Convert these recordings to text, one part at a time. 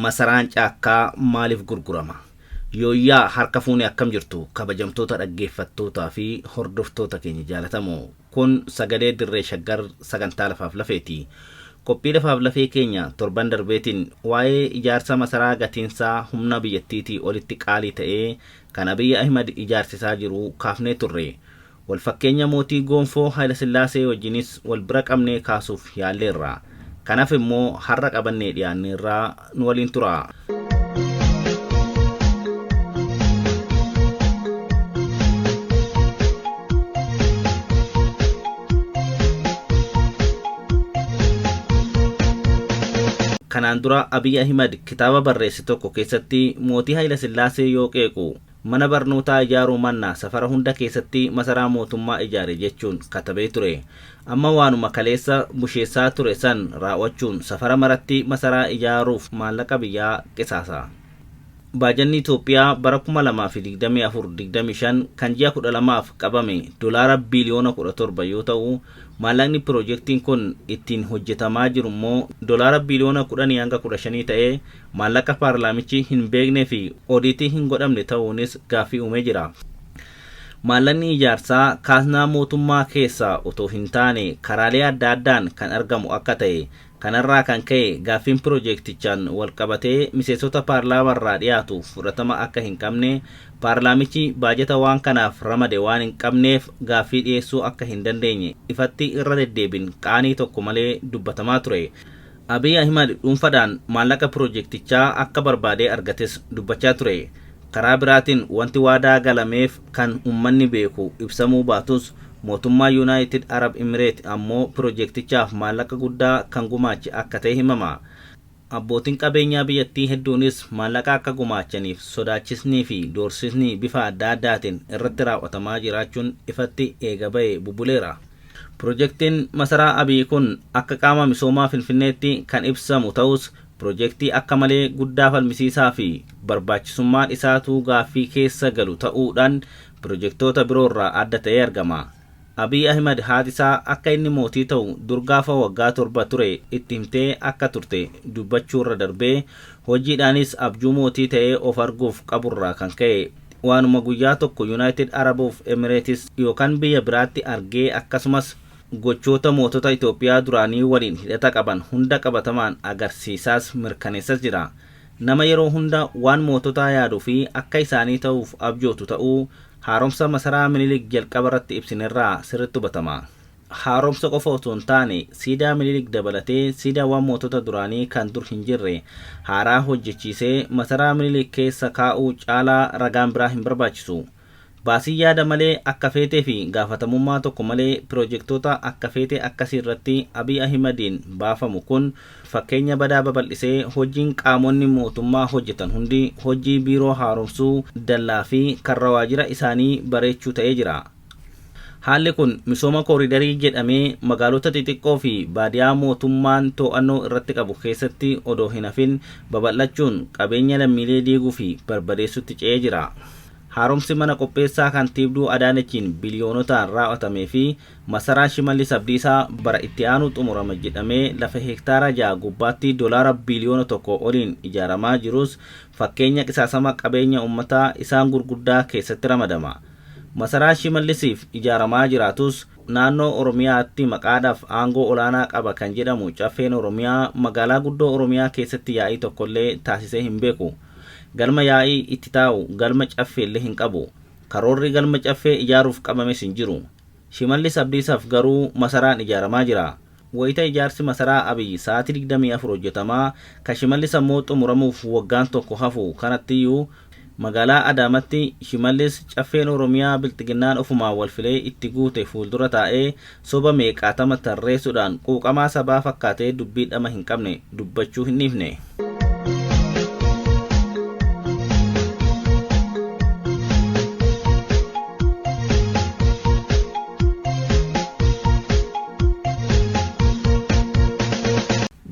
Masaraan Caakkaa maaliif gurgurama? Yooyyaa harka fuunee akkam jirtu kabajamtoota dhaggeeffattootaa fi hordoftoota keenya jaalatamoo kun sagalee dirree shaggar sagantaa lafaaf lafeeti. Qophii lafaaf lafee keenya torban darbeetiin waa'ee ijaarsa masaraa gatiinsaa humna biyyattiitii olitti qaalii ta'ee kan Abiy Ahimad ijaarsisaa jiru kaafnee turre. Wal fakkeenya mootii goonfoo Hayilasillaasee wajjinis wal bira qabnee kaasuuf yaalleerra. Kan hafe immoo har'a qabannee dhiyaanneerraa nu waliin turaa. Kanaan dura Abiy Ahimad kitaaba barreesse tokko keessatti mootii Hayilasillaasee yoo qeequ mana barnootaa ijaaruu mannaa safara hunda keessatti masaraa mootummaa ijaare jechuun katabee ture. Amma waanuma kaleessa busheessaa ture san raawwachuun safara maratti masaraa ijaaruuf maallaqa biyyaa qisaasa. Baajanni Itoophiyaa bara 2024-25 kan ji'a 12f qabame dolaara biiliyoona 17 yoo ta'u, maallaqni piroojeektiin kun ittiin hojjetamaa jiru immoo dolaara biiliyoona 10 hanga 15 ta'ee maallaqa paarlaamichi hin beeknee fi odiitii hin godhamne ta'uunis gaaffii uumee jira. Maallaqni ijaarsaa kaaznaa mootummaa keessaa otoo hin taane karaalee adda addaan kan argamu akka ta'e kanarraa kan ka'e gaaffiin piroojeektichaan walqabatee miseensota paarlaamaarraa dhiyaatu fudhatama akka hin qabne paarlaamichi baajata waan kanaaf ramade waan hin qabneef gaaffii dhiyeessuu akka hin dandeenye ifatti irra deddeebiin qaanii tokko malee dubbatamaa ture. Abiy Ahimad dhuunfadhaan maallaqa piroojeektichaa akka barbaadee argates dubbachaa ture. Karaa biraatiin wanti waadaa galameef kan ummanni beeku ibsamuu baatus mootummaa Yuunaayitid Arab Imireet ammoo piroojeektichaaf maallaqa guddaa kan gumaache akka ta'e himama. Abbootiin qabeenyaa biyyattii hedduunis maallaqa akka gumaachaniif sodaachisnii fi doorsisni bifa adda addaatiin irratti raawwatamaa jiraachuun ifatti eega ba'e bubbuleera. Piroojeektiin masaraa Abiy kun akka qaama misoomaa Finfinneetti kan ibsamu ta'us piroojeektii akka malee guddaa falmisiisaa fi barbaachisummaan isaatuu gaaffii keessa galu ta'uudhaan piroojeektoota biroorraa adda ta'ee argama. Abiy Ahimad haati isaa akka inni mootii ta'u dur gaafa waggaa 7 ture itti himtee akka turte dubbachuurra darbee hojiidhaanis abjuu mootii ta'ee of arguuf qaburraa kan ka'e waanuma guyyaa tokko Yuunaayitid Arab of Emireetis yookaan biyya biraatti argee akkasumas gochoota mootota Itoophiyaa duraanii waliin hidhata qaban hunda qabatamaan agarsiisaas mirkaneessas jira. Nama yeroo hunda waan moototaa yaaduu fi akka isaanii ta'uuf abjootu ta'uu haaromsa masaraa Minilik jalqaba irratti ibsinerraa sirriitti hubatama. Haaromsa qofa otoo hin taane siidaa Minilik dabalatee siidaawwan mootota duraanii kan dur hin jirre haaraa hojjechiisee masaraa Minilik keessa kaa'uu caalaa ragaan biraa hin barbaachisu. Baasii yaada malee akka feetee fi gaafatamummaa tokko malee piroojeektoota akka feetee akkasii irratti Abiy Ahimadiin baafamu kun fakkeenya badaa babal'isee hojiin qaamonni mootummaa hojjetan hundi hojii biiroo haaromsuu, dallaa fi karra waajjira isaanii bareechuu ta'ee jira. Haalli kun misooma kooridarii jedhamee magaalota xixiqqoo fi baadiyaa mootummaan to'annoo irratti qabu keessatti odoo hin hafin babal'achuun qabeenya lammiilee diiguu fi barbadeessutti ce'ee jira. Haaromsi mana qopheessaa kantiibduu Adaanechiin biliyoonotaan raawwatamee fi masaraa Shimallis Abdiisaa bara itti aanu xumurama jedhamee lafa hektaara 6 gubbaatti dolaara biliyoona 1 oliin ijaaramaa jirus fakkeenya qisaasama qabeenya uummataa isaan gurguddaa keessatti ramadama. Masaraa Shimallisiif ijaaramaa jiraatus naannoo Oromiyaatti maqaadhaaf aangoo olaanaa qaba kan jedhamu Caffeen Oromiyaa magaalaa guddoo Oromiyaa keessatti yaa'ii tokkollee taasisee hin beeku. Galma yaa'ii itti taa'u galma caffeellee hin qabu. Karoorri galma caffee ijaaruuf qabames hin jiru. Shimallis Abdiisaaf garuu masaraan ijaaramaa jira. Wayita ijaarsi masaraa Abiy sa'aatii 24 hojjetamaa kan Shimallis ammoo xumuramuuf waggaan tokko hafu kanattiyyuu magaalaa Adaamatti Shimallis caffeen Oromiyaa Bilxiginnaan ofumaan wal filee itti guute fuuldura taa'ee soba meeqaatama tarreessuudhaan quuqamaa sabaa fakkaatee dubbii dhama hin qabne dubbachuu hin dhiifne.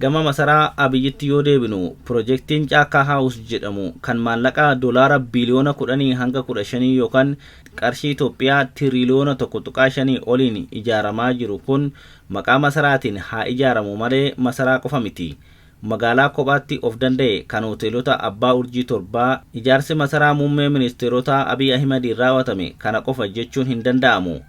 Gama masaraa Abiyyitti yoo deebinu piroojeektiin Caakkaa Haawus jedhamu kan maallaqa dolaara biliyoona 10 hanga 15 yookaan qarshii Itoophiyaa tiriliyoona 1.5 oliin ijaaramaa jiru kun maqaa masaraatiin haa ijaaramu malee masaraa qofa miti. Magaalaa kophaatti of danda'e kan hoteelota abbaa urjii torbaa ijaarsi masaraa muummee ministeerotaa Abiy Ahimadiin raawwatame kana qofa jechuun hin danda'amu.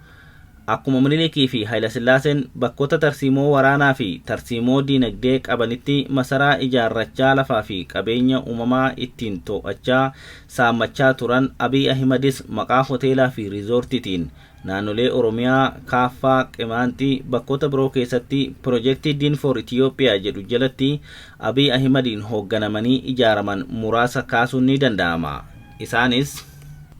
Akkuma Minilikii fi Hayilasillaaseen bakkoota tarsiimoo waraanaa fi tarsiimoo diinagdee qabanitti masaraa ijaarrachaa lafaa fi qabeenya uumamaa ittiin to'achaa saammachaa turan, Abiy Ahimadis maqaa hoteelaa fi riizoortiitiin naannolee Oromiyaa, Kaaffaa, Qimaanxii bakkoota biroo keessatti pirojektii Diin for Itiyoophiyaa jedhu jalatti Abiy Ahimadiin hoogganamanii ijaaraman muraasa kaasuun ni danda'ama. Isaanis: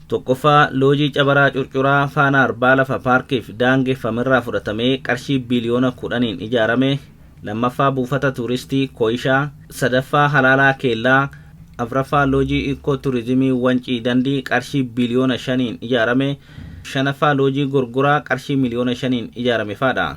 tokkoffaa, loojii Cabaraa Curcuraa Faana Arbaa lafa paarkiif daangeffamerraa fudhatamee qarshii biiliyoona 10n ijaarame; lammaffaa, buufata tuuristii Koyishaa; sadaffaa, Halaalaa Keellaa; afraffaa, loojii Ikkoo Turizimii Wancii Dandii qarshii biiliyoona 5n ijaarame; shanaffaa, loojii Gurguraa qarshii miliyoona 5n ijaarame faadha.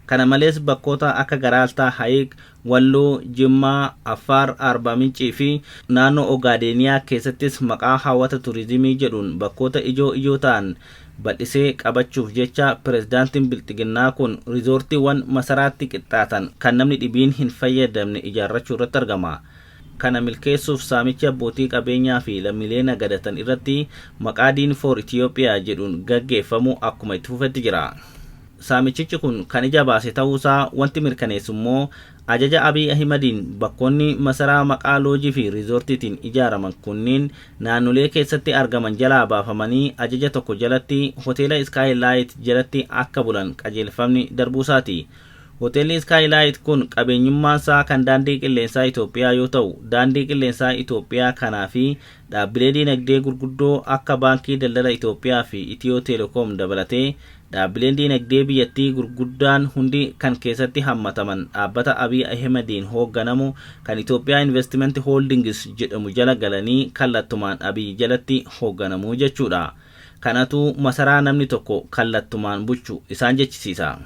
Kana malees bakkoota akka Garaaltaa Hayiq, Walloo, Jimmaa, Affaar, Arbaa Mincii fi naannoo Ogaadeeniyaa keessattis maqaa hawwata turizimii jedhuun bakkoota ijoo ijoo ta'an bal'isee qabachuuf jecha pirezidaantiin Bilxiginnaa kun riizoortiiwwan masaraatti qixxaatan kan namni dhibiin hin fayyadamne ijaarrachuu irratti argama. Kana milkeessuuf saamichi abbootii qabeenyaa fi lammiilee nagadatan irratti maqaa Diin for Itiyoophiyaa jedhuun gaggeeffamu akkuma itti fufetti jira. Saamichichi kun kan ija baase ta'uusaa wanti mirkaneessu immoo ajaja Abiy Ahimadiin bakkoonni masaraa maqaa loojii fi riizoortiitiin ijaaraman kunniin naannolee keessatti argaman jalaa baafamanii ajaja tokko jalatti hoteela Iskaayilaayit jalatti akka bulan qajeelfamni darbuusaati. Hoteelli Iskaayilaayit kun qabeenyummaasaa kan Daandii Qilleensaa Itoophiyaa yoo ta'u, Daandii Qilleensaa Itoophiyaa kanaa fi dhaabbilee diinagdee gurguddoo akka Baankii Daldala Itoophiyaa fi Itiyoo Telekoom dabalatee dhaabbileen diinagdee biyyattii gurguddaan hundi kan keessatti hammataman dhaabbata Abiy Ahimadiin hoogganamu kan Itoophiyaa Investiment Holdings jedhamu jala galanii kallattumaan Abiy jalatti hoogganamuu jechuudha. Kanatu masaraa namni tokko kallattumaan bulchu isaan jechisiisa.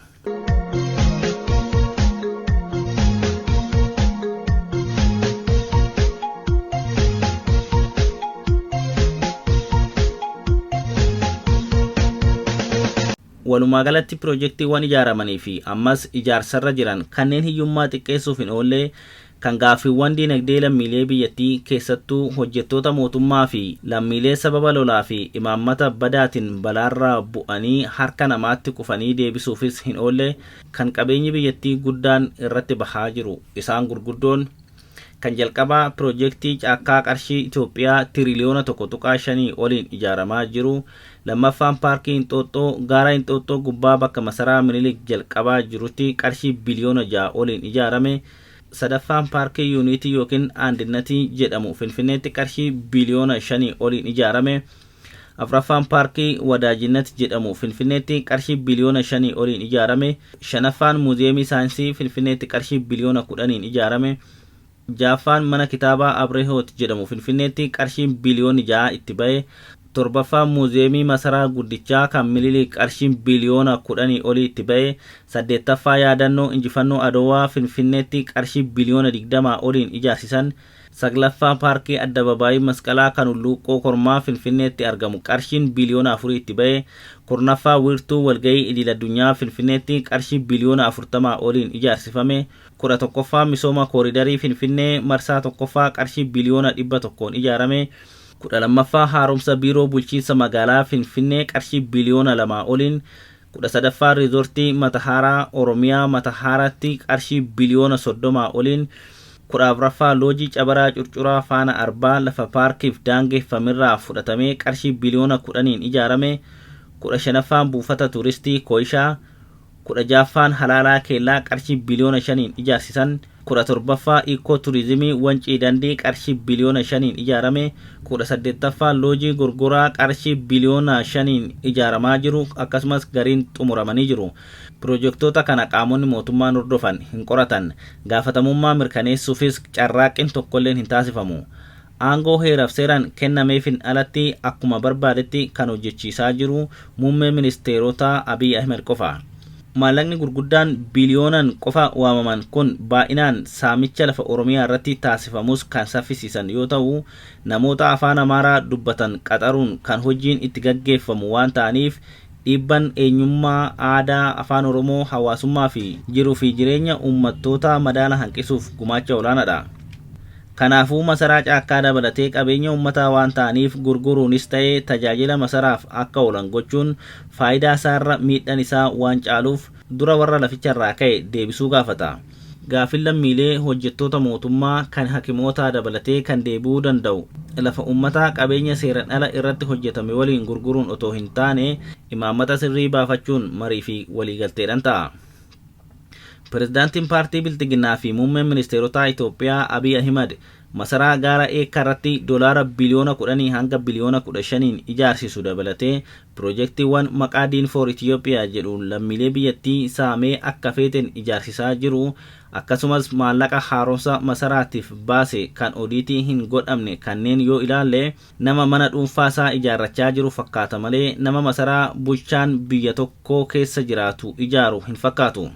Walumaa galatti pirojektiiwwan ijaaramanii fi ammas ijaarsarra jiran kanneen hiyyummaa xiqqeessuuf hin oolle, kan gaaffiiwwan diinagdee lammiilee biyyattii keessattuu hojjettoota mootummaa fi lammiilee sababa lolaa fi imaammata badaatiin balaarraa bu'anii harka namaatti kufanii deebisuufis hin oolle, kan qabeenyi biyyattii guddaan irratti bahaa jiru isaan gurguddoon: kan jalqabaa pirojektii caakkaa qarshii Itoophiyaa tiriliyoona 1.5 oliin ijaaramaa jiru; lammaffaan paarkii Inxooxxoo gaara Inxooxxoo gubbaa bakka masaraa Minilik jalqabaa jirutti qarshii biliyoona 6 oliin ijaarame; sadaffaan paarkii Yuunitii yookiin Aandinnati jedhamu Finfinneetti qarshii biliyoona 5 oliin ijaarame; afraffaan paarkii Wadaajinnat jedhamu Finfinneetti qarshii biliyoona 5 oliin ijaarame; shanaffaan muuziyeemii saayinsii Finfinneetti qarshii biliyoona 10n ijaarame; ja'affaan mana kitaabaa Abrehoot jedhamu Finfinneetti qarshii biliyoonni 6 itti ba'e; torbaffaan muuziyeemii masaraa guddichaa kan Minilik qarshiin biliyoona 10 olii itti ba'e; saddeettaffaa yaadannoo injifannoo Adowaa Finfinneetti qarshii biliyoona 20 oliin ijaarsisan; saglaffaa paarkii addababaayii Masqalaa kan Hulluuqqoo Kormaa Finfinneetti argamu qarshiin biliyoona 4 itti ba'e; 10ffaa wiirtuu walga'ii idil addunyaa Finfinneetti qarshii biliyoona 40 oliin ijaarsifame; 11ffaa misooma kooridarii Finfinnee marsaa tokkoffaa qarshii biliyoona 100n ijaarame; 12ffaa haaromsa biiroo bulchiinsa magaalaa Finfinnee qarshii biliyoona 2 oliin; 13ffaa riizortii Matahaaraa Oromiyaa Matahaaraatti qarshii biliyoona 30 oliin; 14ffaa loojii Cabaraa Curcuraa Faana Arbaa lafa paarkiif daangeffamerraa fudhatamee qarshii biliyoona 10n ijaarame; 15ffaan buufata tuuristii Koyishaa; 16ffaan Halaalaa Keellaa qarshii biliyoona 5n ijaarsisan; 17ffaa Ikkoo Turizimii Wancii Dandii qarshii biliyoona 5n ijaarame; 18ffaa loojii Gurguraa qarshii biliyoona 5n ijaaramaa jiru, akkasumas gariin xumuramanii jiru. Pirojektoota kana qaamonni mootummaan hordofan hin qoratan, gaafatamummaa mirkaneessuufis carraaqqiin tokkolleen hin taasifamu. Aangoo heeraaf seeraan kennameefin alatti akkuma barbaadetti kan hojjechiisaa jiru muummee ministeerotaa Abiy Ahmed qofa. Maallaqni gurguddaan biliyoonan qofa waamaman kun baay'inaan saamicha lafa Oromiyaa irratti taasifamus kan saffisiisan yoo ta'u, namoota afaan Amaaraa dubbatan qaxaruun kan hojiin itti gaggeeffamu waan ta'aniif Dhiibban eenyummaa, aadaa, afaan Oromoo, hawaasummaa fi jiruu fi jireenya uummattoota madaala hanqisuuf gumaacha olaanaadha. Kanaafuu masaraa caakkaa dabalatee qabeenya uummataa waan ta'aniif gurguruunis ta'ee tajaajila masaraaf akka oolan gochuun faayidaa isaarra miidhaan isaa waan caaluuf dura warra laficharraa ka'e deebisuu gaafata. Gaaffiin lammiilee hojjettoota mootummaa kan hakimootaa dabalatee kan deebi'uu danda'u lafa uummataa qabeenya seeraan ala irratti hojjetame waliin gurguruun otoo hin taane imaammata sirrii baafachuun marii fi waliigalteedhaan ta'a. Pirezidaantiin paartii Bilxiginnaa fi muummeen ministeerotaa Itoophiyaa Abiy Ahimad masaraa gaara Eekkaa irratti doolaara biliyoona 10 hanga biliyoona 15 ijaarsisu dabalatee piroojeektiiwwan maqaa Diin for Itoophiyaa jedhuun lammiilee biyyattii saamee akka feeten ijaarsisaa jiru, akkasumas maallaqa haaromsa masaraatiif baase kan odiitii hin godhamne kanneen yoo ilaalle nama mana dhuunfaasaa ijaarrachaa jiru fakkaata malee nama masaraa bulchaan biyya tokko keessa jiraatu ijaaru hin fakkaatu.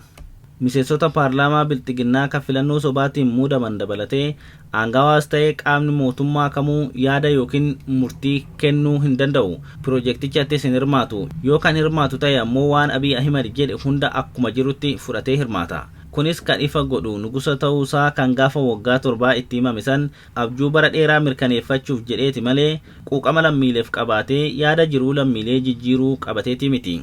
Miseensota paarlaamaa Bilxiginnaa kan filannoo sobaatiin muudaman dabalatee aangawaas ta'ee qaamni mootummaa kamuu yaada yookiin murtii kennuu hin danda'u. Piroojeektichattis hin hirmaatu. Yoo kan hirmaatu ta'e ammoo waan Abiy Ahimad jedhe hunda akkuma jirutti fudhatee hirmaata. Kunis kan ifa godhu nugusa ta'uusaa kan gaafa waggaa 7 itti himame san abjuu bara dheeraa mirkaneeffachuuf jedheeti malee quuqama lammiileef qabaatee yaada jiruu lammiilee jijjiiruu qabateeti miti.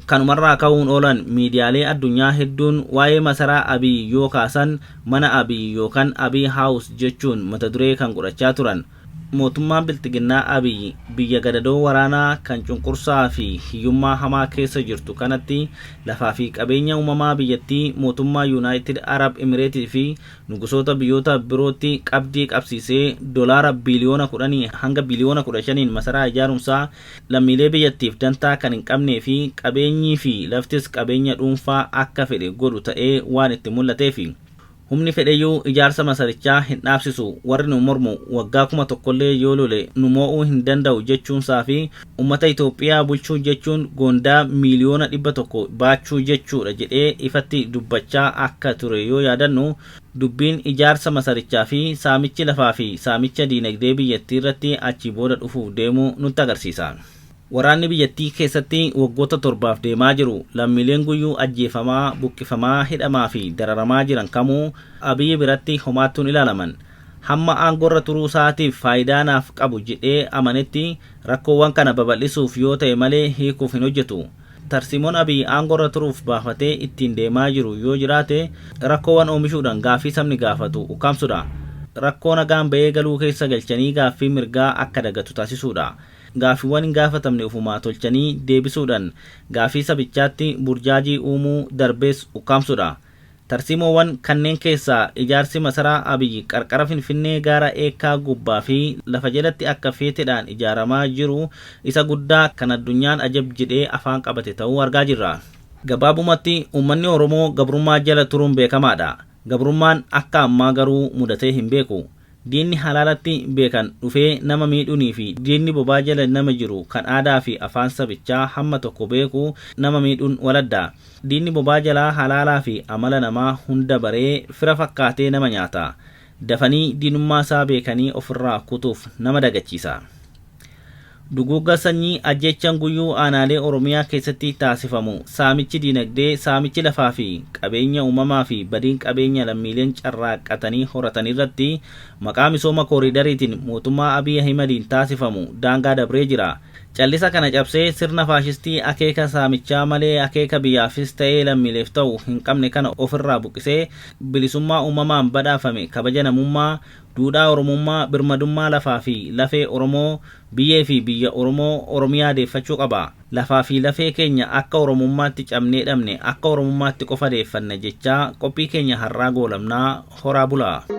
Kanumarraa ka'uun oolan miidiyaalee addunyaa hedduun waa'ee masaraa Abiy yoo kaasan mana Abiy yookaan Abiy House jechuun mata duree kan godhachaa turan. Mootummaan Bilxiginnaa Abiy biyya gadadoo waraanaa kan cunqursaa fi hiyyummaa hamaa keessa jirtu kanatti lafaa fi qabeenya uumamaa biyyattii mootummaa Yuunaayitid Arab Emireetii fi nugusoota biyyoota birootti qabdii qabsiisee doolaara biliyoona 10 hanga biliyoona 15 masaraa ijaarumsaa lammiilee biyyattiif dantaa kan hin qabnee fi qabeenyii fi laftis qabeenya dhuunfaa akka fedhe godhu ta'ee waan itti mul'ateefi. Humni fedheyyuu ijaarsa masarichaa hin dhaabsisu, warri nu mormu waggaa 1000 illee yoo lole nu moo'uu hin danda'u jechuunsaa fi uummata Itoophiyaa bulchuu jechuun goondaa miiliyoona 100 baachuu jechuudha jedhee ifatti dubbachaa akka ture yoo yaadannu, dubbiin ijaarsa masarichaa fi saamichi lafaa fi saamicha diinagdee biyyattii irratti achi booda dhufuuf deemuu nutti agarsiisa. Waraanni biyyattii keessatti waggoota 7 deemaa jiru lammiileen guyyuu ajjeefamaa, buqqifamaa, hidhamaa fi dararamaa jiran kamuu Abiy biratti homaattuun ilaalaman. Hamma aangoorra turuu isaatiif faayidaa naaf qabu jedhee amanetti rakkoowwan kana babal'isuuf yoo ta'e malee hiikuuf hin hojjetu. Tarsiimoon Abiy aangoorra turuuf baafatee ittiin deemaa jiru yoo jiraate rakkoowwan oomishuudhaan gaaffii sabni gaafatu ukkaamsudha. Rakkoo nagaan ba'ee galuu keessa galchanii gaaffii mirgaa akka dagatu taasisuudha. Gaaffiiwwan hin gaafatamne ofumaa tolchanii deebisuudhaan gaaffii sabichaatti burjaajii uumuu darbees ukkaamsudha. Tarsiimoowwan kanneen keessaa ijaarsi masaraa Abiy qarqara Finfinnee gaara Eekkaa gubbaa fi lafa jalatti akka feeteedhaan ijaaramaa jiru isa guddaa kan addunyaan ajab jedhee afaan qabate ta'uu argaa jirra. Gabaabumatti uummanni Oromoo gabrummaa jala turuun beekamaadha. Gabrummaan akka ammaa garuu mudatee hin beeku. Diinni halaalatti beekan dhufee nama miidhuunii fi diinni bobaa jala nama jiru kan aadaa fi afaan sabichaa hamma tokko beeku nama miidhuun waladda. Diinni bobaa jalaa halaalaa fi amala namaa hunda baree fira fakkaatee nama nyaata. Dafanii diinummaa isaa beekanii ofirraa kutuuf nama dagachiisa. Duguugga sanyii ajjeechaan guyyuu aanaalee Oromiyaa keessatti taasifamu, saamichi diinagdee, saamichi lafaa fi qabeenya uumamaa fi badiin qabeenya lammiileen carraaqqatanii horatan irratti maqaa misooma kooriidariitiin mootummaa Abiy Ahimadiin taasifamu daangaa dabree jira. Callisa kana cabsee sirna faashistii akeeka saamichaa malee akeeka biyyaafis ta'ee lammiileef ta'u hin qabne kana ofirraa buqqisee bilisummaa uumamaan badhaafame, kabaja namummaa, duudhaa Oromummaa, birmadummaa lafaa fi lafee Oromoo, biyyee fi biyya Oromoo Oromiyaa deeffachuu qaba. Lafaa fi lafee keenya akka Oromummaatti cabnee dhabne akka Oromummaatti qofa deeffanna jechaa qophii keenya har'aa goolamnaa horaa bulaa.